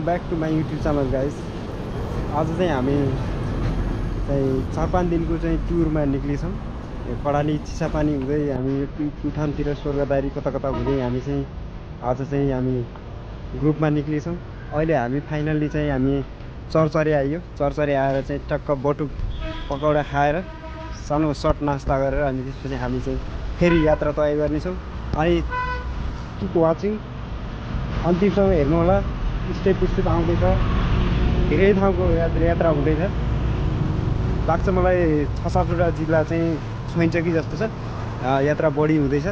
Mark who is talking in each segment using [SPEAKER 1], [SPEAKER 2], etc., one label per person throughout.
[SPEAKER 1] Back to my YouTube channel guys. आज चाहिँ हामी चाहिँ 4-5 दिनको चाहिँ टुरमा निक्लिछौँ। कडाली चिसापानी हुँदै हामी प्युठानतिर स्वर्गदारी कता कता हुँदै हामी चाहिँ आज चाहिँ हामी ग्रुपमा निक्लिछौँ। अहिले हामी फाइनल्ली चाहिँ हामी चरचरी आइयो। चरचरी आएर चाहिँ टक्क बटुक पकौडा खाएर सानो सर्ट नास्ता गरेर अनि त्यसपछि हामी चाहिँ फेरि यात्रा तय गर्नेछौँ। अनि किप वाचिङ, अन्तिमसम्म हेर्नु होला। स्टेप आउँदैछ, धेरै ठाउँको यात्रा हुँदैछ। लाग्छ मलाई 6-7वटा जिल्ला चाहिँ छोइन्छ कि जस्तो छ। यात्रा बढी हुँदैछ।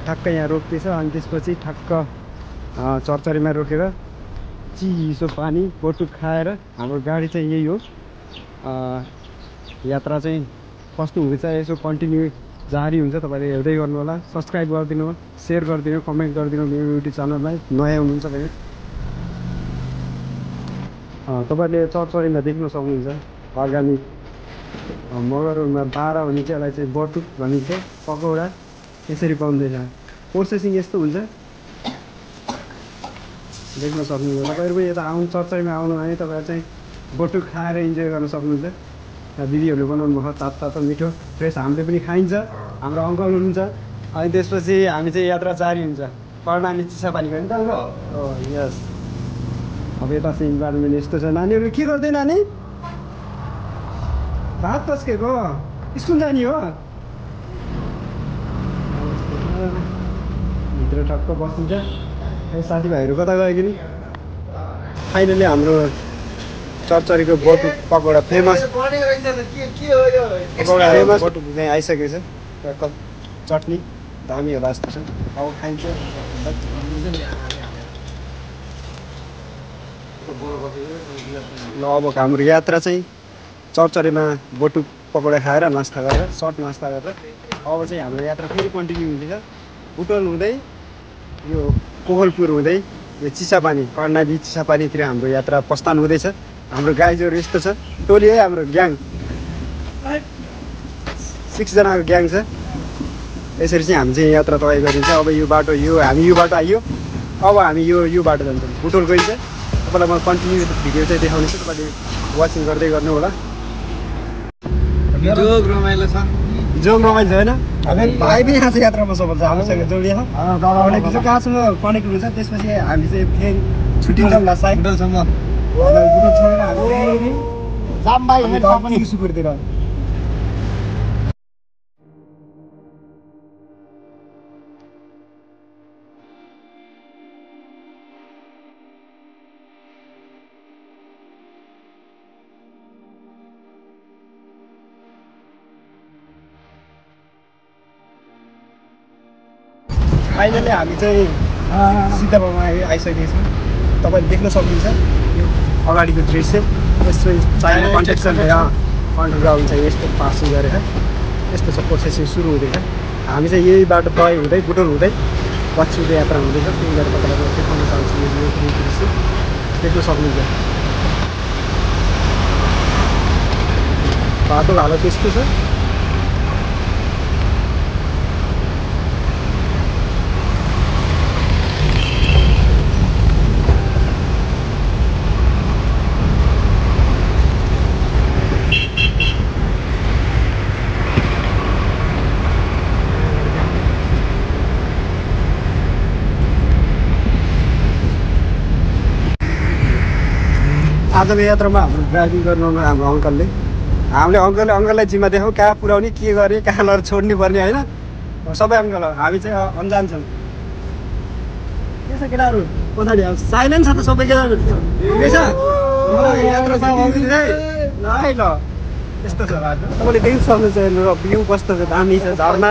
[SPEAKER 1] ठक्क यहाँ रोक्दैछ अनि त्यसपछि ठक्क चरचरीमा रोकेर चिसो पानी बटुक खाएर हाम्रो गाडी चाहिँ यही हो। यात्रा चाहिँ कस्तो हुँदैछ यसो कन्टिन्यू जारी हुन्छ। तपाईँले हेर्दै गर्नु होला। सब्सक्राइब गरिदिनु, सेयर गरिदिनु, कमेन्ट गरिदिनु मेरो युट्युब च्यानललाई नयाँ हुनुहुन्छ भने। तपाईँले चरचरीमा देख्न सक्नुहुन्छ आगामी मगरमा 12 भने चाहिँ यसलाई चाहिँ बटुक भनिन्छ। पकौडा यसरी पाउँदैछ। प्रोसेसिङ यस्तो हुन्छ, देख्न सक्नुहुन्छ। तपाईँहरू पनि यता चरचरीमा आउनु भने तपाईँहरू चाहिँ बटुक खाएर इन्जोय गर्न सक्नुहुन्छ। दिदीहरूले बनाउनु भयो तातो मिठो फ्रेस। हामीले पनि खाइन्छ, हाम्रो अङ्कल हुनुहुन्छ। अनि त्यसपछि हामी चाहिँ यात्रा जारी हुन्छ। कर्णाली चिसापानी गयो नि त अङ्कल। यस, अब यता चाहिँ इन्भाइरोमेन्ट यस्तो छ। नानीहरू के गर्दै नानी? भात पस्केको स्कुल जाने हो? भित्र टक्क बसिन्छ। साथीभाइहरू कता गयो कि नि? फाइनली हाम्रो चरचरीको बटुक पकौडा फेमस बटुक चाहिँ आइसकेको छ। टक्क चटनी दामी होला जस्तो छ। अब खाइन्छ। ल अब हाम्रो यात्रा चाहिँ चरचरीमा बटुक पकौडा खाएर नास्ता गरेर सर्ट नास्ता गरेर अब चाहिँ हाम्रो यात्रा फेरि कन्टिन्यू हुँदैछ। बुटोल हुँदै यो कोहलपुर हुँदै यो चिसापानी कर्णाली चिसापानीतिर हाम्रो यात्रा प्रस्थान हुँदैछ। हाम्रो गाइजहरू यस्तो छ, टोली है हाम्रो ग्याङ, 6 जनाको ग्याङ छ। यसरी चाहिँ हामी चाहिँ यात्रा तय गरिन्छ। अब यो बाटो हामी यो बाटो आइयो। अब हामी यो बाटो जान्छौँ, बुटोल गइन्छ। तपाईँलाई म कन्टिन्यू भिडियो चाहिँ देखाउनेछु, तपाईँले वाचिङ गर्दै गर्नु होला। जोग रमाइलो छ होइन? भाइ पनि यहाँ चाहिँ यात्रामा सफल छ हामीसँग जोडिया। उनीहरू कहाँसँग कनेक्ट हुन्छ। त्यसपछि हामी चाहिँ फेरि छुट्टिन्छौँ ल साइकलसम्म हामी सुकुरतिर। फाइनली हामी चाहिँ सिद्धाबामा आइसकेको छौँ। तपाईँले देख्न सक्नुहुन्छ यो अगाडिको दृश्य। यस्तो चाइना कन्ट्रेक्सन अन्डरग्राउन्ड चाहिँ यस्तो पासिङ गरेर यस्तो छ प्रोसेसिङ सुरु हुँदैछ। हामी चाहिँ यही बाटो तय हुँदै बुटोल हुँदै पछिल्लो यात्रा हुँदैछ। त्यही भएर तपाईँलाई देखाउन चाहन्छु यो दृश्य देख्न सक्नुहुन्छ। बाटोको हालत यस्तो छ। आजको यात्रामा हाम्रो ड्राइभिङ गर्नु हाम्रो अङ्कलले हामीले अङ्कललाई जिम्मा देखाउँ कहाँ पुऱ्याउने के गर्ने कहाँ लगेर छोड्नु पर्ने होइन सबै अङ्कल हो हामी चाहिँ अन्जान छौँ के छ केटाहरू पछाडि आउँछ साइलेन्ट छ त सबै केटाहरू ठिकै छ यात्रा ल यस्तो छ बाटो तपाईँले देख्नु सक्नुहुन्छ भ्यू कस्तो छ दामी छ झर्ना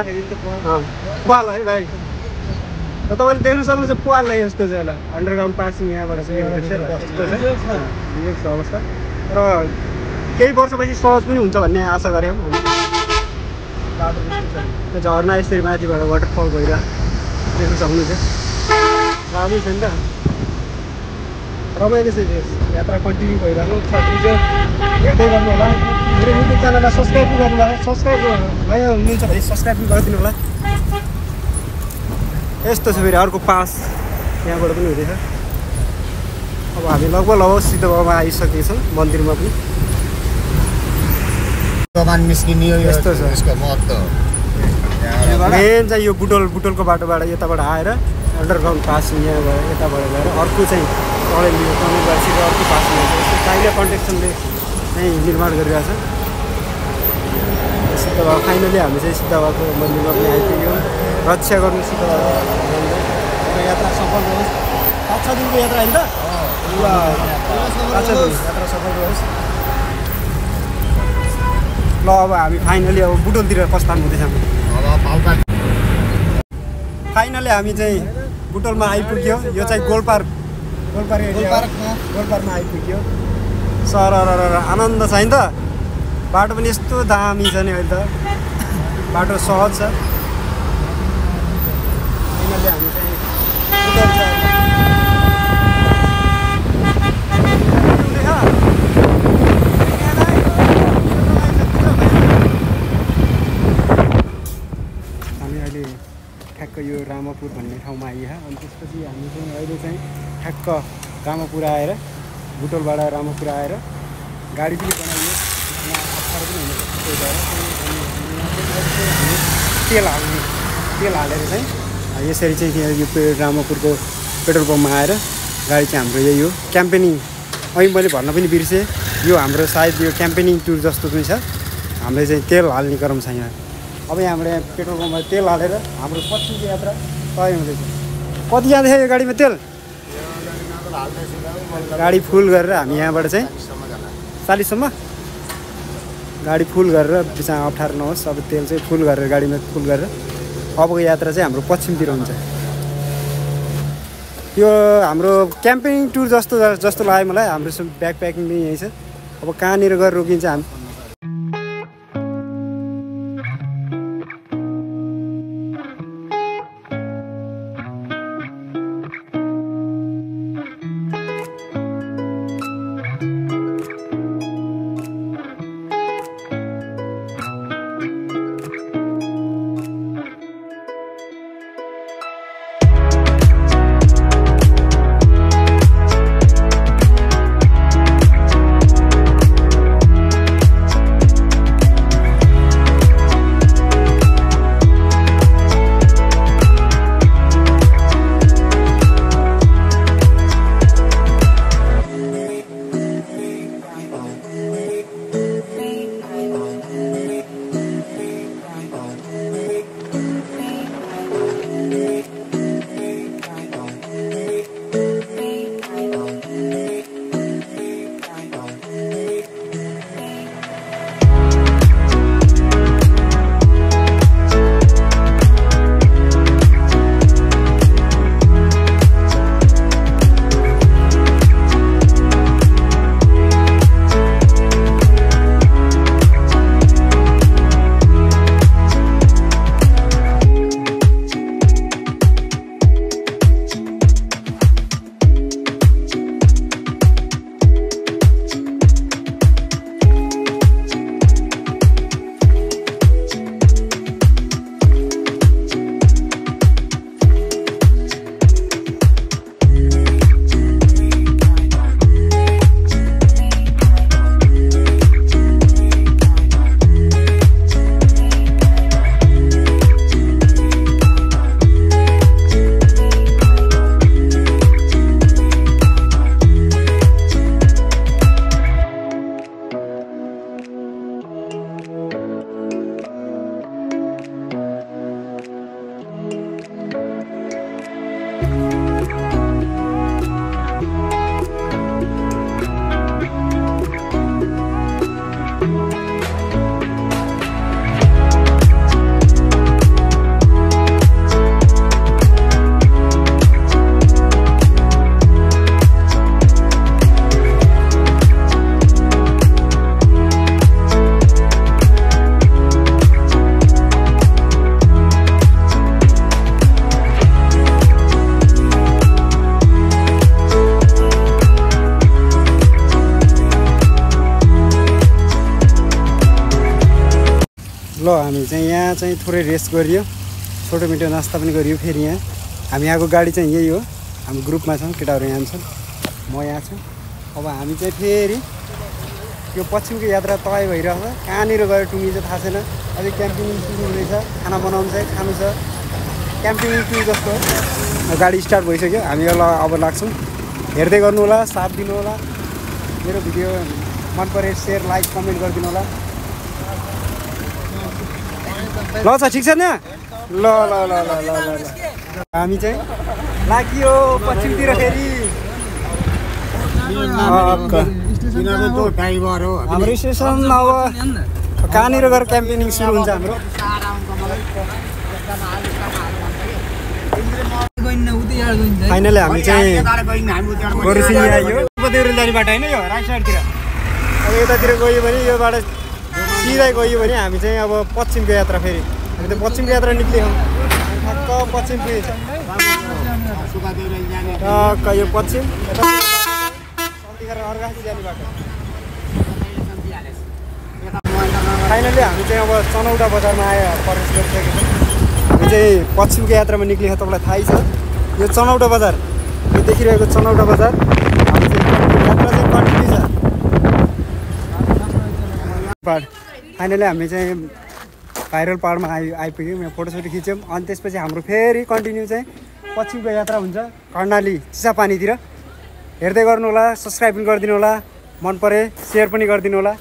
[SPEAKER 1] पाल है भाइ तपाईँले देख्नु सक्नुहुन्छ पाललाई यस्तो छ होला अन्डरग्राउन्ड पासिङ यहाँबाट चाहिँ यस्तो अवस्था र केही वर्षपछि सहज पनि हुन्छ भन्ने आशा गऱ्यौँ झर्ना यसरी माथिबाट वाटरफल भएर देख्न सक्नुहुन्छ राम्रो छ नि त रमाइलो छ यात्रा कन्टिन्यू भइरहेको छ हेर्दै गर्नु होला मेरो युट्युब च्यानललाई सब्सक्राइब पनि गर्नु होला सब्सक्राइब भयो हुनुहुन्छ भने सब्सक्राइब पनि गरिदिनु होला यस्तो छ फेरि अर्को पास यहाँबाट पनि हुँदैछ अब हामी लगभग सिद्ध बाबामा आइसकेछौँ मन्दिरमा पनि
[SPEAKER 2] निस्किने
[SPEAKER 1] यस्तो छ
[SPEAKER 2] यसको महत्त्व
[SPEAKER 1] मेन चाहिँ यो बुटोलको बाटोबाट यताबाट आएर अन्डरग्राउन्ड पासिङ यहाँबाट यताबाट गएर अर्को चाहिँ तलै लियो तलबाट सिधै अर्को पासिङ यस्तो चाहिने कन्ट्रेक्सनले नै निर्माण गरिरहेछ सिद्ध बाबा फाइनली हामी चाहिँ सिद्ध बाबाको मन्दिरमा पनि आइपुग्यौँ रक्षा गर्नु सिद्ध बाबा यात्रा सफल होस् 5-6 दिनको यात्रा होइन त 5-6 दिन यात्रा सफल होस् ल अब हामी फाइनली अब बुटोलतिर प्रस्थान हुँदैछौँ फाइनली हामी चाहिँ बुटोलमा आइपुग्यो यो चाहिँ गोलपारमा आइपुग्यो सर आनन्द छ नि त बाटो पनि यस्तो दामी छ नि अहिले त बाटो सहज छ फाइनली हामी चाहिँ बुटोल ठ्याक्क यो रामपुर भन्ने ठाउँमा आइयो अनि त्यसपछि हामी चाहिँ अहिले चाहिँ ठ्याक्क रामपुर आएर बुटोलबाट रामपुर आएर गाडी पनि बनाइयो अप्ठ्यारो पनि हुनसक्छ त्यही भएर हामी तेल हालेर चाहिँ यसरी चाहिँ यो रामपुरको पेट्रोल पम्पमा आएर गाडी चाहिँ हाम्रो यही हो क्याम्पेनिङ अहिले मैले भन्न पनि बिर्सेँ यो हाम्रो सायद यो क्याम्पेनिङ टुर जस्तो पनि छ हामीले चाहिँ तेल हाल्ने क्रम छ यहाँ अब यहाँबाट पेट्रोल पम्पमा तेल हालेर हाम्रो पछिको यात्रा तय हुँदैछ कति जाँदैछ यो गाडीमा तेल गाडी फुल गरेर हामी यहाँबाट चाहिँ 40सम्म गाडी फुल गरेर बिचमा अप्ठ्यारो नहोस् अब तेल चाहिँ फुल गरेर गाडीमा फुल गरेर अबको यात्रा चाहिँ हाम्रो पश्चिमतिर हुन्छ यो हाम्रो क्याम्पेनिङ टुर जस्तो लाग्यो मलाई हाम्रो ब्याक प्याकिङ पनि यही छ अब कहाँनिर गएर रोकिन्छ हामी चाहिँ यहाँ चाहिँ थोरै रेस्ट गरियो, छोटो मिठो नास्ता पनि गरियो। फेरि यहाँ हामी आएको गाडी चाहिँ यही हो, हामी ग्रुपमा छौँ, केटाहरू यहाँ छन्, म यहाँ छु। अब हामी चाहिँ फेरि यो पश्चिमको यात्रा तय भइरहेछ। कहाँनिर गएर टुङ्गिन्छ थाहा छैन। अझै क्याम्पिङ सुरु हुँदैछ, खाना बनाउनु छ, खानु छ, क्याम्पिङ टुर जस्तो गाडी स्टार्ट भइसक्यो। हामी अब लाग्छौँ। हेर्दै गर्नु होला, साथ दिनु होला। मेरो भिडियो मन परे सेयर लाइक कमेन्ट गरिदिनु होला। ल छ, ठिक छ नि? ल ल ल ल ल ल हामी चाहिँ लाग्यो पश्चिमतिर फेरि। हाम्रो स्टेसन अब कहाँनिर गएर क्याम्पिङ सुरु हुन्छ हाम्रो। फाइनली हामी चाहिँ गोरुसिङ आइयो। जाने बाटो होइन यो, राइट साइडतिर। अब यतातिर गयो भने यो बाटो सिधै गयो भने हामी चाहिँ अब पश्चिमको यात्रा। फेरि हामी त पश्चिमको यात्रा निक्ल्यौँ। ठक्क पश्चिम पुगेछ, टक्क यो पश्चिम जाने बाटो। फाइनली हामी चाहिँ अब चनौटा बजारमा आयो, प्रवेश गरिसकेको छ। हामी चाहिँ पश्चिमको यात्रामा निक्लिएको तपाईँलाई थाहै छ। यो चनौटा बजार, यो देखिरहेको चनौटा बजार। हामी चाहिँ यात्रा चाहिँ कन्टिन्यू छ। फाइनली हामी चाहिँ भाइरल पाहाडमा आइपुग्यौँ। यहाँ फोटोसोटो खिच्यौँ। अनि त्यसपछि हाम्रो फेरि कन्टिन्यू चाहिँ पश्चिमको यात्रा हुन्छ, कर्णाली चिसापानीतिर। हेर्दै गर्नु होला, सब्सक्राइब पनि गरिदिनु होला, मन परे सेयर पनि गरिदिनु होला।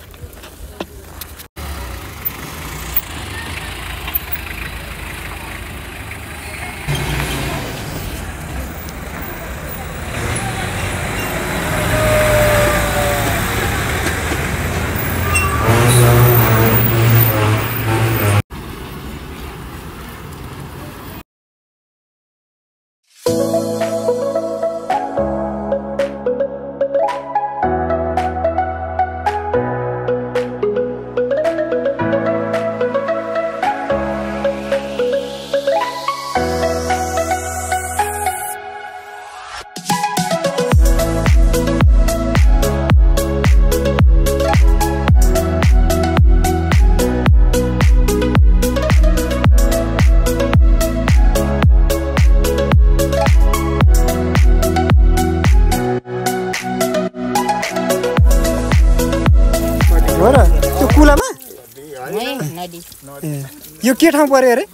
[SPEAKER 1] यो के ठाउँ पर्यो अरे?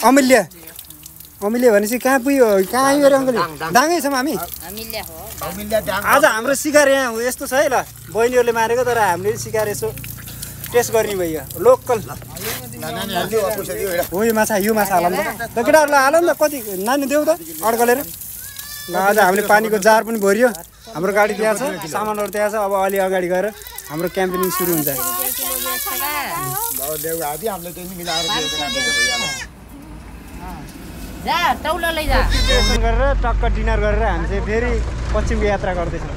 [SPEAKER 1] अमिल्य। अमिल्य भनेपछि कहाँ पुग्यो? कहाँ आयो अरे अङ्कल? दाङै छौँ हामी। आज हाम्रो सिकार यहाँ यस्तो छ है। ल बहिनीहरूले मारेको, तर हामीले सिकार यसो टेस्ट गर्ने भयो। लोकल हो यो माछा। यो माछा हालौँ त केटाहरूलाई, हालौँ न। कति नानी देऊ त अड्कलेर। ल आज हामीले पानीको जार पनि भरियो। हाम्रो गाडी त्यहाँ छ, सामानहरू त्यहाँ छ। अब अलि अगाडि गएर हाम्रो क्याम्पिङ सुरु हुन्छ। गरेर टक्क डिनर गरेर हामी चाहिँ फेरि पश्चिमको यात्रा गर्दैछौँ।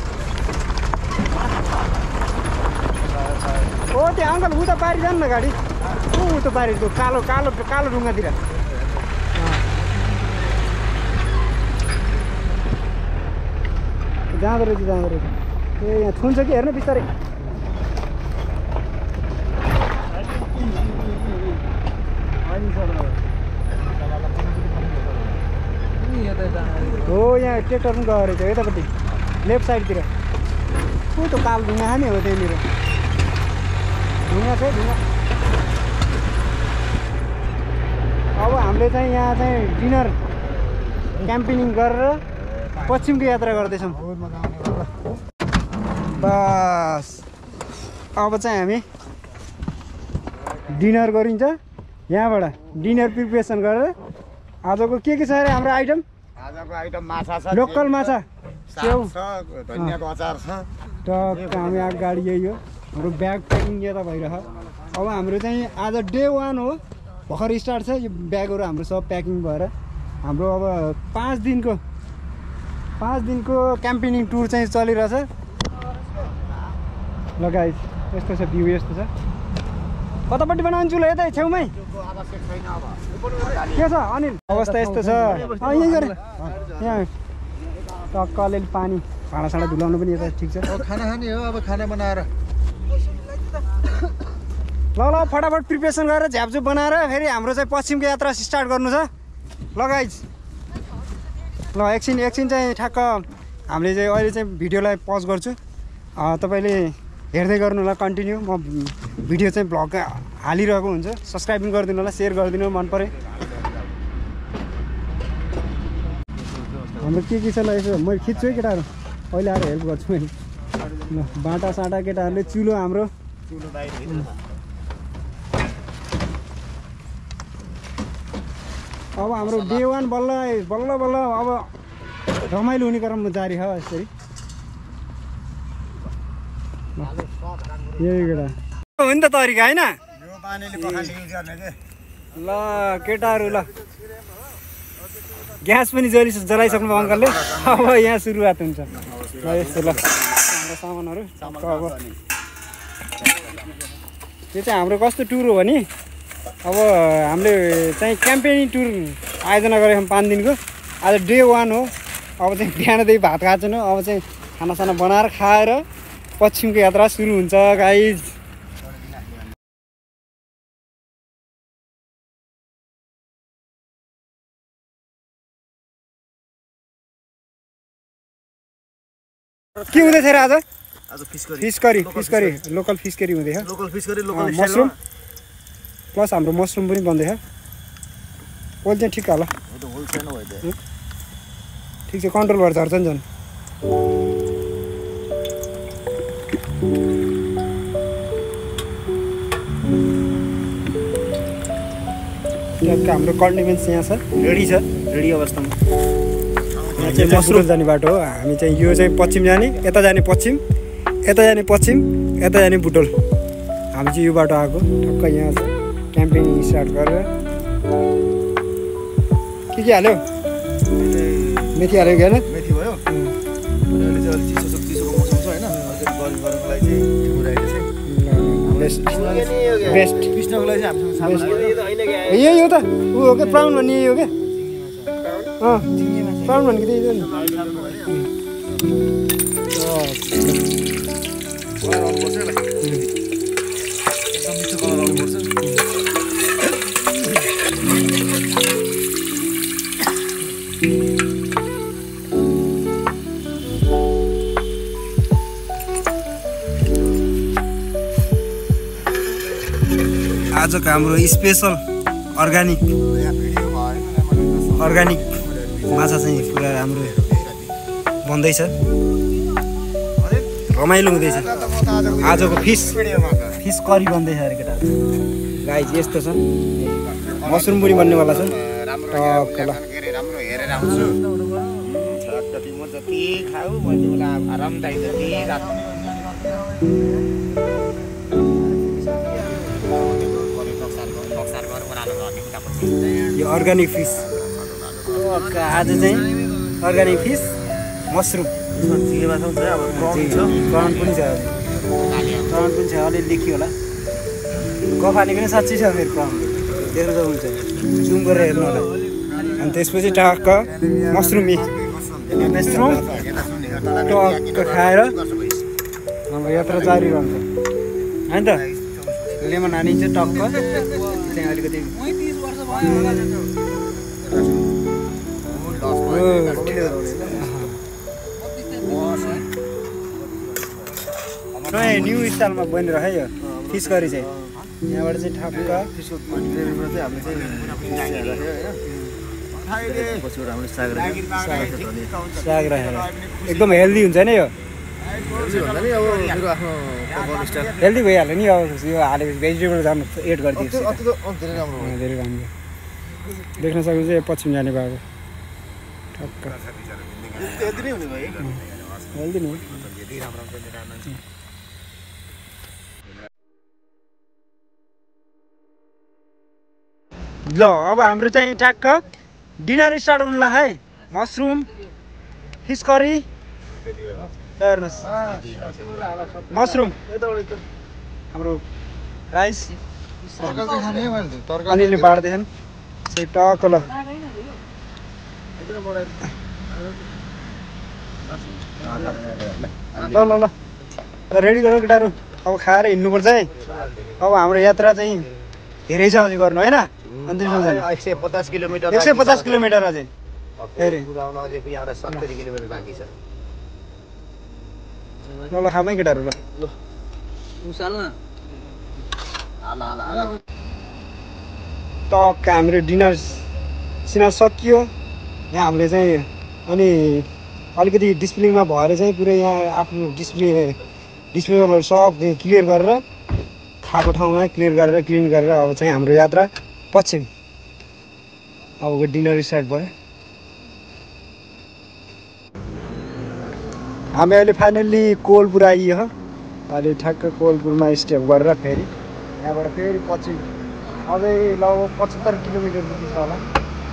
[SPEAKER 1] हो त्यहाँ अङ्कल उता पारि जानु न गाडी। उता पारि त्यो कालो कालो कालो ढुङ्गातिर। जाँदो रहेछ जाँदो रहेछ। ए यहाँ थुन्छ कि हेर्नु बिस्तारै। हो यहाँ ट्र्याक्टर पनि गएको रहेछ यतापट्टि लेफ्ट साइडतिर। को त कालो ढुङ्गा खाने हो त्यहाँनिर। ढुङ्गा छ ढुङ्गा। अब हामीले चाहिँ यहाँ चाहिँ डिनर क्याम्पिङ गरेर पश्चिमको यात्रा गर्दैछौँ। बस अब चाहिँ हामी डिनर गरिन्छ। यहाँबाट डिनर प्रिपरेसन गरेर आजको के छ अरे हाम्रो आइटम? आजको आइटम माछा छ, लोकल माछा, स्याउ छ, धनियाको अचार छ। टक्क हामी आएको गाडी यही हो। हाम्रो ब्याग प्याकिङ यता भइरह। अब हाम्रो चाहिँ आज डे 1 हो, भर्खर स्टार्ट छ। यो ब्यागहरू हाम्रो सब प्याकिङ भएर हाम्रो अब 5 दिनको क्याम्पिङ टुर चाहिँ चलिरहेछ। ल गाइस यस्तो छ भ्यू, यस्तो छ। कतापट्टि बनाउँछु ल? यतै छेउमै के छ अनिल? अवस्था यस्तो छ। यहीँ गरे यहाँ टक्क अलिअलि पानी, भाँडासाँडा धुलाउनु पनि यता ठिक छ।
[SPEAKER 2] खाना खाने हो, अब खाना बनाएर
[SPEAKER 1] ल ल फटाफट प्रिपरेसन गरेर झ्यापझुप बनाएर फेरि हाम्रो चाहिँ पश्चिमको यात्रा स्टार्ट गर्नु छ ल गाइज ल एकछिन चाहिँ ठ्याक्क हामीले चाहिँ अहिले चाहिँ भिडियोलाई पज गर्छु तपाईँले हेर्दै गर्नु होला कन्टिन्यू म भिडियो चाहिँ भ्लग हालिरहेको हुन्छ सब्सक्राइब गरिदिनु होला सेयर गरिदिनु मन परे हाम्रो के छ ल यसो मैले खिच्छु है केटाहरू अहिले आएर हेल्प गर्छु मैले ल बाटा साटा केटाहरूले चुलो हाम्रो अब हाम्रो डे 1 बल्ल अब रमाइलो हुने क्रम जारी छ यसरी यही केटा हो नि त तरिका होइन ल केटाहरू ल ग्यास पनि जलाइसक्नु भयो अङ्कलले अब यहाँ सुरुवात हुन्छ ल यस्तो ल हाम्रो सामानहरू अब यो चाहिँ हाम्रो कस्तो टुर हो भने अब हामीले चाहिँ क्याम्पेनिङ टुर आयोजना गरेको छौँ 5 दिनको आज डे 1 हो अब चाहिँ बिहानदेखि भात खाएको छैन अब चाहिँ खानासाना बनाएर खाएर पश्चिमको यात्रा सुरु हुन्छ गाइज के हुँदैछ र आज fish curry local fish curry हुँदैछ मसरुम प्लस हाम्रो मसरुम पनि बन्दैछ ओल चाहिँ ठिक होला ठिक छ कन्ट्रोल भएर झर्छ नि झन् हाम्रो कन्डिमेन्ट्स यहाँ छ रेडी अवस्थामा यहाँ चाहिँ मसरुम जाने बाटो हो हामी चाहिँ यो चाहिँ पश्चिम जाने यता जाने पश्चिम यता जाने बुटोल हामी चाहिँ यो बाटो आएको ठक्क यहाँ छ क्याम्पिङ स्टार्ट गरेर के हाल्यो मेथी हाल्यो कि होइन
[SPEAKER 2] मेथी भयो अहिले चाहिँ चिसोको मौसम छ होइन गरम गर्नको लागि चाहिँ
[SPEAKER 1] बेस्ट
[SPEAKER 2] पिस्नको लागि चाहिँ हामीसँग सामान
[SPEAKER 1] यही हो त ऊ हो क्या प्राउन भन्ने यही हो क्या प्राउन भनेको त्यही हो नि आजको हाम्रो स्पेसल अर्ग्यानिक माछा चाहिँ पुरा राम्रो बन्दैछ रमाइलो हुँदैछ आजको फिस करी बन्दैछ अरे केटा गाइज यस्तो छ मसरुम पनि बन्नेवाला छ यो अर्ग्यानिक फिस आज चाहिँ अर्ग्यानिक फिस मसरुम प्रन पनि छ अलिअलि देखियो होला गफानी पनि साँच्चै छ फेरि प्रन देख्नु त हुन्छ जुम गरेर हेर्नु होला अनि त्यसपछि टक्क मसरुम टक्क खाएर हाम्रो यात्रा जारी रहन्छ होइन त लेमन हानिन्छ टक्क चाहिँ अलिकति न्यू स्टाइलमा बनेर है यो फिस करी चाहिँ यहाँबाट चाहिँ ठक्क साग राखेर एकदम हेल्दी हुन्छ नि यो हेल्दी भइहाल्यो नि अब यो हालेपछि भेजिटेबल जानु एड गरिदिएको धेरै राम्रो देख्न सक्नुहुन्छ यो पश्चिम जाने बाटो ठक्क हेल्दी नि ल अब हाम्रो चाहिँ ठ्याक्क डिनर स्टार्ट हुनुलाई है मसरुम फिस करी हेर्नुहोस् मसरुम हाम्रो राइस अलिअलि बाँड्दैछन् टक्क ल ल रेडी गर केटाहरू अब खाएर हिँड्नुपर्छ है। अब हाम्रो यात्रा चाहिँ धेरै छ अझै गर्नु होइन अन्तिम सम्झना
[SPEAKER 2] 150 किलोमिटर
[SPEAKER 1] 150 किलोमिटर अझै फेरि
[SPEAKER 2] पुराउन अझै यहाँबाट 70 किलोमिटर बाँकी छ।
[SPEAKER 1] ल खामै केटाहरू ल टक्क हाम्रो डिनर सिनर सकियो। यहाँ हामीले चाहिँ अनि अलिकति डिस्प्लेमा भएर चाहिँ पुरै यहाँ आफ्नो डिस्प्लेमा सब क्लियर गरेर खाएको ठाउँमा क्लियर गरेर क्लिन गरेर अब चाहिँ हाम्रो यात्रा पश्चिम अबको डिनर स्टार्ट भयो। हामी अहिले फाइनल्ली कोलपुर आइयो हो। अहिले ठ्याक्क कोलपुरमा स्टे गरेर फेरि यहाँबाट फेरि पश्चिम अझै लगभग 75 किलोमिटर जति छ होला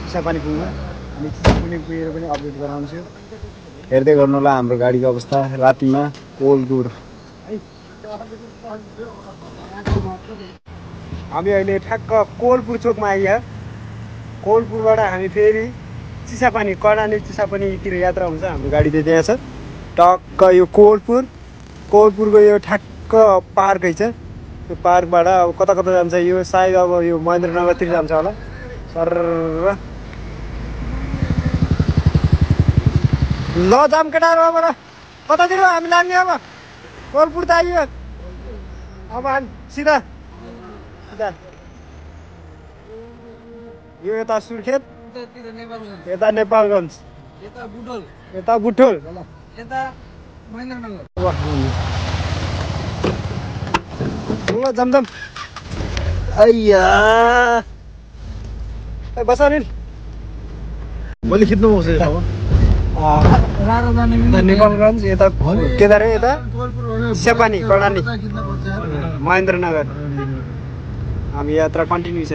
[SPEAKER 1] चिसापानी पुग्न। अनि चिसापानी पुगेर पनि अपडेट गराउँछु। हेर्दै गर्नु होला हाम्रो गाडीको अवस्था रातिमा कोलपुर। हामी अहिले ठ्याक्क कोलपुर चोकमा आइयो। कोलपुरबाट हामी फेरि चिसापानी कर्णाली चिसापानीतिर यात्रा हुन्छ। हाम्रो गाडी चाहिँ त्यहाँ छ टक्क यो कोलपुरको यो ठ्याक्क पार्कै छ। यो पार्कबाट अब कता कता जान्छ यो सायद अब यो महेन्द्रनगरतिर जान्छ होला सर। ल जाम केटाहरू अब कतातिर हामी लाग्ने अब कोलपुर त आइयो। अब हामी सिधा यो यता सुर्खेत यता नेपालगञ्ज यता बुटोल यता महेन्द्रनगर। ल जमजम अय्या बस नि
[SPEAKER 2] मैले खिच्नु पर्छ
[SPEAKER 1] नेपालगञ्ज यता केदार यता चिसापानी कर्णाली महेन्द्रनगर हामी यात्रा कन्टिन्यू छ।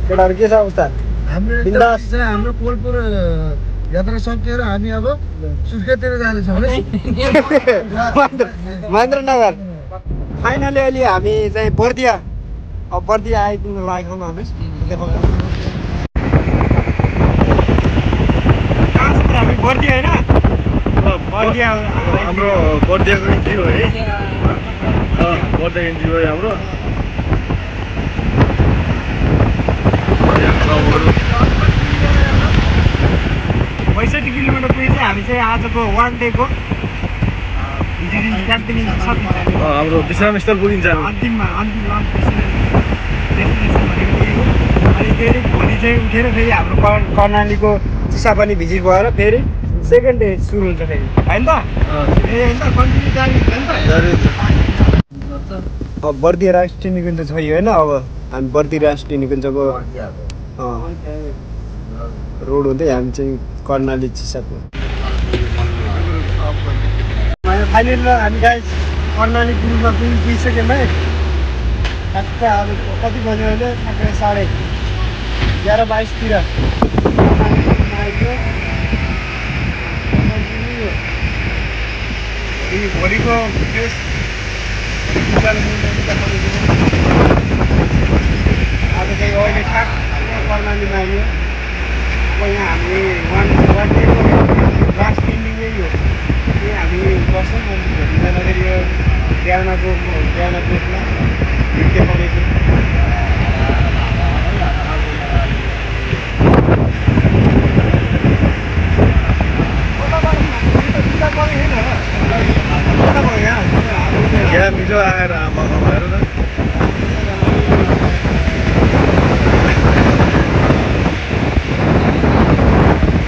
[SPEAKER 1] केटाहरू के छ अवस्था?
[SPEAKER 2] हाम्रो कोलपुर यात्रा सकिएर हामी अब सुर्खेततिर जाँदैछौँ है।
[SPEAKER 1] महेन्द्रनगर फाइनली अहिले हामी चाहिँ बर्दिया अब बर्दिया आइपुग्नु लागेको हामी हामी बर्दिया होइन बर्दिया
[SPEAKER 2] हाम्रो बर्दियाको इन्ट्री हो है। बर्दिया इन्ट्री भयो हाम्रो
[SPEAKER 1] 65 किलोमिटर पुगे चाहिँ हामी चाहिँ आजको वान डेको
[SPEAKER 2] हाम्रो विश्रामस्थल पुगिन्छ
[SPEAKER 1] अन्तिम डेस्टिनेसन भनेको यही हो। अनि फेरि भोलि चाहिँ उठेर फेरि हाम्रो कर्णालीको चिसापानी भिजिट भएर फेरि सेकेन्ड डे सुरु हुन्छ फेरि होइन त होइन त कन्टिन्यू जाने अब बर्दिया राष्ट्रिय निकुञ्ज छ यो होइन। अब हामी बर्दिया राष्ट्रिय निकुञ्जको रोड हुँदै हामी चाहिँ कर्णाली चिसाको फाइनल हामी गाइस कर्णाली पुलमा पुगिसक्यौँ है। ठ्याक्क अब कति बज्यो अहिले ठ्याक्क 11:30तिर भोलिको अब चाहिँ अहिले ठ्याक्क कर्णालीमा आइयो। अब यहाँ हामी वान डेको लास्ट इन्डिङ यही हो। यही हामी बस्छौँ अनि भोलि जाँदाखेरि यो बिहान कोटमा नृत्य परेको
[SPEAKER 2] यहाँ मिलो आएर आमा भएर त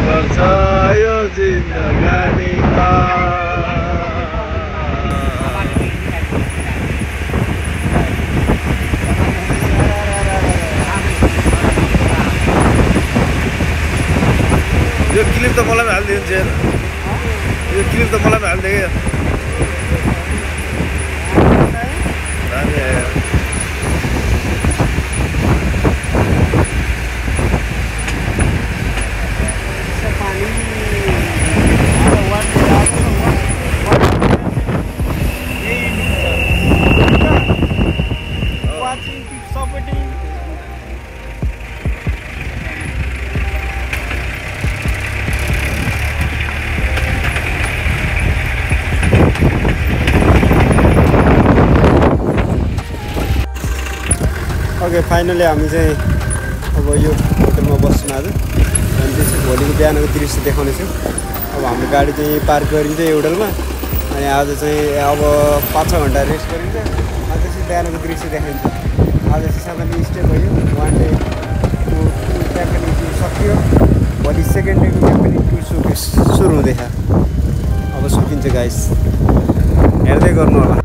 [SPEAKER 2] गर्छ यो जिन्दगानी यो क्लिप त मलाई पनि हालिदिन्छ हेर यो क्लिप त मलाई पनि हालिदियो क्या
[SPEAKER 1] ओके फाइनली हामी चाहिँ अब यो होटलमा बस्छौँ आज अनि त्यसपछि भोलिको बिहानको दृश्य देखाउनेछु। अब हाम्रो गाडी चाहिँ पार्क गरिन्छ यो होटलमा अनि आज चाहिँ अब 5-6 घन्टा रेस्ट गरिन्छ अनि त्यसपछि बिहानको दृश्य देखाइन्छ। आज चिसापानी स्टे भयो 1 डे क्याम्पेनिङ टुर सकियो। भोलि सेकेन्ड डेको क्याम्पेनिङ टुर सुरु हुँदैछ। अब सकिन्छ गाइस, हेर्दै गर्नु होला।